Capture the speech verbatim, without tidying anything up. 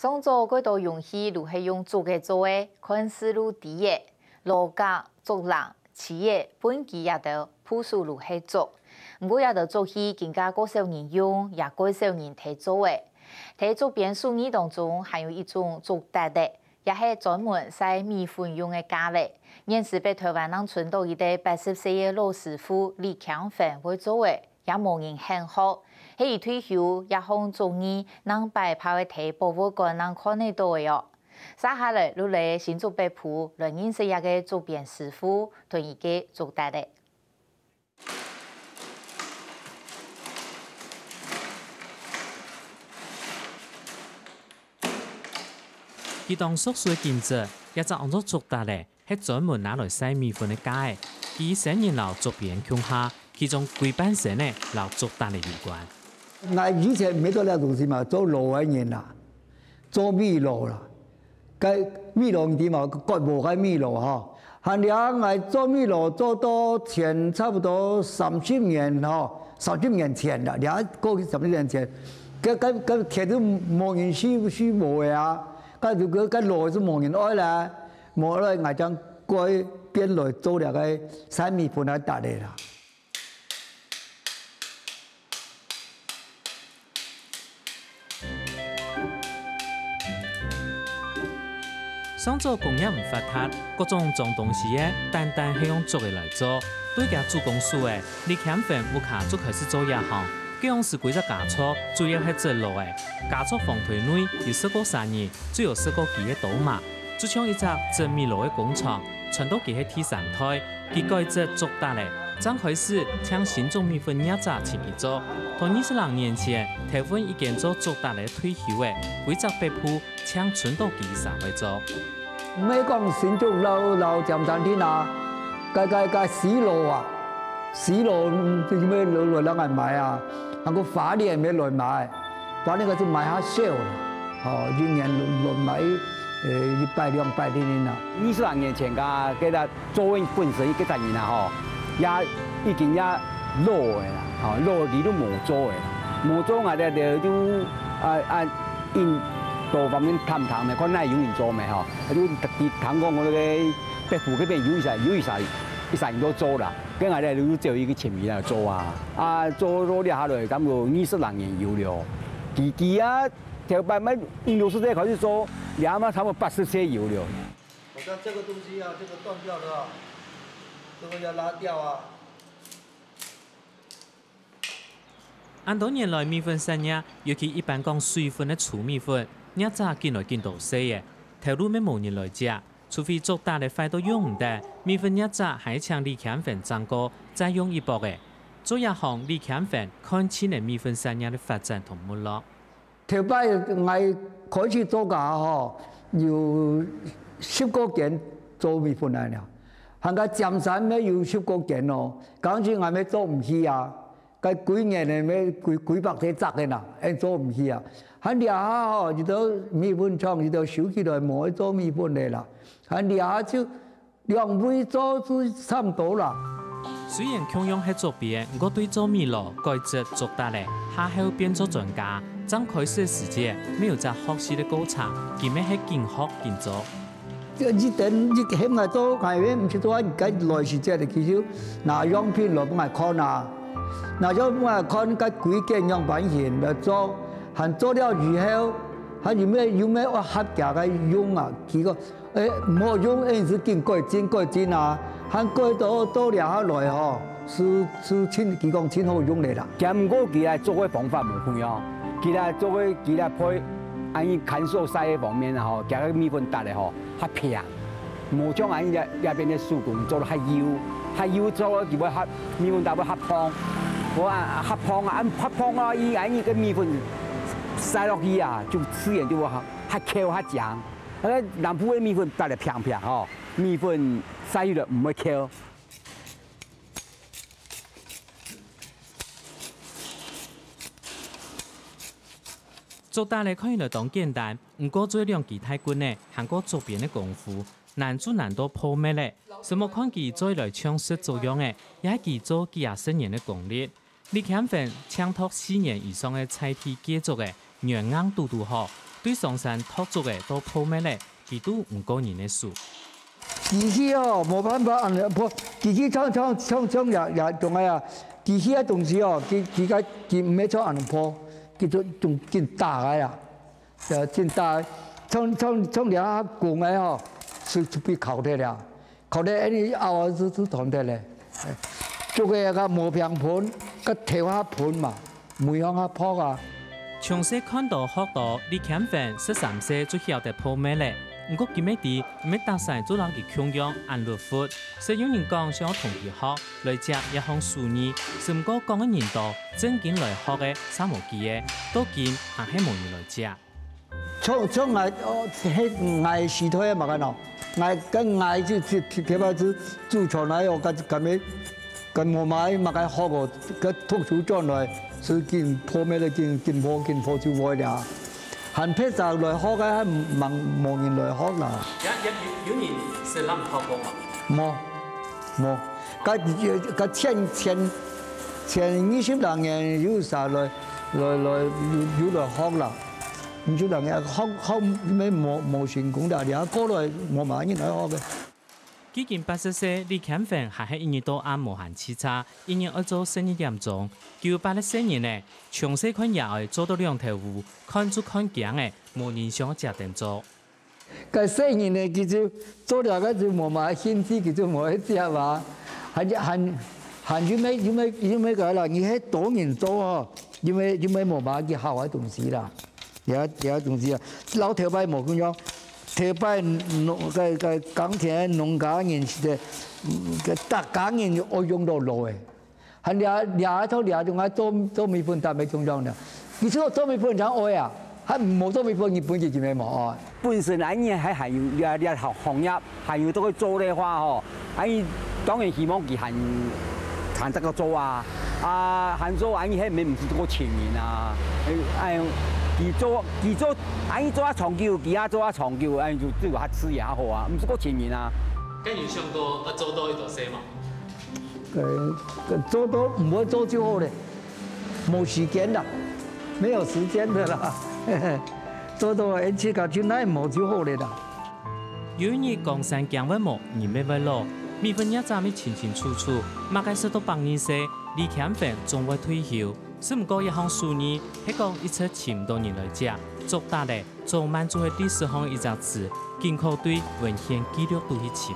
上早蓋多容器都係用竹仔做个，看似都低个，籮角、竹籃、 畦仔、畚箕這兜，部首都係竹。毋過這兜竹器今下較少人用，也較少人提做了。在竹編手藝當中，還有一種竹達仔，也係專門曬米粉用个架仔。現時北臺灣正伸到一個八十歲个老師傅李強芬會做个，也無人肯學。係佢退休，這項竹藝正擺放在博物館正看得到个哦。 續下來，就來新竹北埔，來認識這個竹編師傅，同佢个竹達仔。佢當熟手个工作，這隻安到竹達仔，係專門拿來曬米粉个架仔。佢生人摎竹編共下，其中歸半生仔摎竹達仔有關。𠊎以前毋係做這東西嘛，做籮个人啊。 做米籮啦。該米籮你知無？割禾个米籮吼。還了𠊎做米籮做到前差不多三十年吼，三十年前啦，了過去三十年前，該該該田都無人收收禾个啊，該就該該籮就無人愛啦，無愛𠊎正改變來做這個曬米粉个達仔啦。 上早工業毋發達，各種裝東西个單單係用竹仔來做。對厥主攻手个李強芬屋下就開始做這行，該央時歸隻家族主要係織籮仔，家族房堆內有十過儕人，就有十過支个刀嫲。 就像一隻織米籮个工廠，傳到佢係第三代，佢改織竹達仔，正開始請新竹米粉業者尋佢做。到二十零年前，頭份一間做竹達仔退休个，歸隻北埔淨伸到佢儕會做。毋係講新竹摎摎尖山鎮啊，該該該西螺啊，西螺就係愛落落來買啊，還過花蓮也來買。 反正該就買較少啦，吼，一年落落買，呃，一百兩百零零啦。二十零年前，該該个做本身該隻人啊，吼，也已經也老个啦，吼，老个佢都無做个啦，無做，𠊎兜就啊啊，因多方面探探个，看哪有人做無吼，就聽講𠊎兜个北埔該片有一儕有一儕一儕人都做啦。 該𠊎兜就只有一個前面來做啊，啊，做做了下來，差不多二十零年有了。佢佢啊，頭擺乜五六十歲開始做，這下嘛差不多八十歲有了。我看這個東西啊，這個斷掉了啊，這個要拉掉啊。恁多年來，米粉產業，尤其一般講水粉个粗米粉，業者緊來緊多細个，頭路乜無人來接。 除非竹達仔壞到用毋得，米粉業者還請李強芬整過，再用一駁仔。做這行，李強芬看清了米粉產業个發展同沒落。頭擺𠊎開始做个吼，有十過間做米粉个了，還過尖山乜有十過間哦，當時𠊎乜做毋起啊。 該歸年个乜幾幾百隻隻个啦，恁做毋起啊。還這下吼，一兜米粉廠，一兜收起來，無愛做米粉个啦。還這下就兩位做就差毋多啦。雖然共樣係竹編，毋過對做米籮、改織竹達仔，下後變做專家，正開始个時節，乜有隻學習个過程，佢乜係緊學緊做。 這一等一喊𠊎做，𠊎也毋識做，啊，該來時節个，佢就拿樣品來分𠊎看啊，拿樣分𠊎看，該規件樣般形來做，還做了以後，還有無有無愛合格个用啊？佢講，誒，毋好用，恁時緊改進改進啊，還改到到這下來吼，係係盡，佢講盡好用个啦。只毋過佢來做个方法無共樣，佢來做个，佢來配，恁樣牽手曬个方面啊吼，佢个米粉達仔吼， 較平，無像𠊎這這片个手工做到較幼，較幼做到佢會較米粉達會較膨，無啊較膨啊，恁較膨啊，佢恁樣个米粉曬落去啊，就自然就會較較Q較靚。啊南部个米粉達仔平平吼，米粉曬起來毋會Q。 竹達仔看起來當簡單，毋過做兩支大棍仔，還過竹編个功夫，難就難到破滅了。什麼看佢做來像食竹樣仔，也係佢做幾下十年个功力。李強芬淨擇四年以上个在地桂竹仔，軟硬堵堵好，對上山擇竹仔到破篾仔，佢都毋過人个手。機器哦，無辦法恁樣破，機器像像像像也也種个啊，機器个東西哦，佢佢个佢毋係像恁樣破，佢就種緊打个啊，呃，緊打，像像像這下公个吼，是就被敲忒了。 可能恁樣拗啊，就就斷忒咧。竹仔个磨平盆，个頭下盆嘛，每項下破啊。從細看到學到李謙宏十三歲就曉得破篾仔，毋過佢乜知，毋係逐儕做摎佢共樣恁碌秧。所以有人講想要同佢學，來接這項手藝，只毋過講个人多，正經來學个煞無幾个，到今還係無人來接。 像像𠊎，哦，係𠊎時代个嘛个喏，𠊎个𠊎就就特別就祖傳來哦，个个咩，个無買嘛个學哦，个讀書轉來，所以緊破篾个緊緊破緊破就會了，還別儕來學个，還無無人來學啦。也也有有人識摎學過嘛？無無，个个前前前二十零年有儕來來來有有來學啦。 毋就人家學學乜無無成功啦，連過來無麼人來學个。既經八十歲，李謙宏還係一日到暗無閒洎杈，一日愛做十二點鐘。九八个細人仔，從細看爺哀做到兩頭烏，看就看驚仔，無人想接等做。該細人仔佢就做了个就無麼興趣，佢就無愛接啊。還還還有咩有咩有咩个啦，你係多人做吼，有咩有咩無麼个好个東西啦。 這這東西啊，摎頭擺無共樣，頭擺農个个耕田農家人時代，个逐家人愛用到驢仔，還這這套這種啊做做米粉擔个共樣呢。其實做米粉正愛啊，還無做米粉，日本佢根本無愛。本身恁樣還還有這這行行業， 還有做个做个話吼，啊，佢當然希望佢還還得个做啊，啊，還做啊，佢係毋係毋使過請人啊？哎，佢做佢做，啊，佢做啊長久，佢也做啊長久，哎，就對佢較事業較好啊，毋使過請人啊。該有想過愛做到幾多歲無？呃，做到毋會做就好咧，無時間啦，沒有時間的啦，做到自家就耐無就好咧啦。 有一日江山驚會無，人乜會老，米粉業者乜清清楚楚，麼个食到百二歲，李謙宏總會退休。只毋過這項手藝係講一直尋毋到人來接，竹打仔早慢就係歷史項一隻字，緊靠對文獻記錄肚去尋。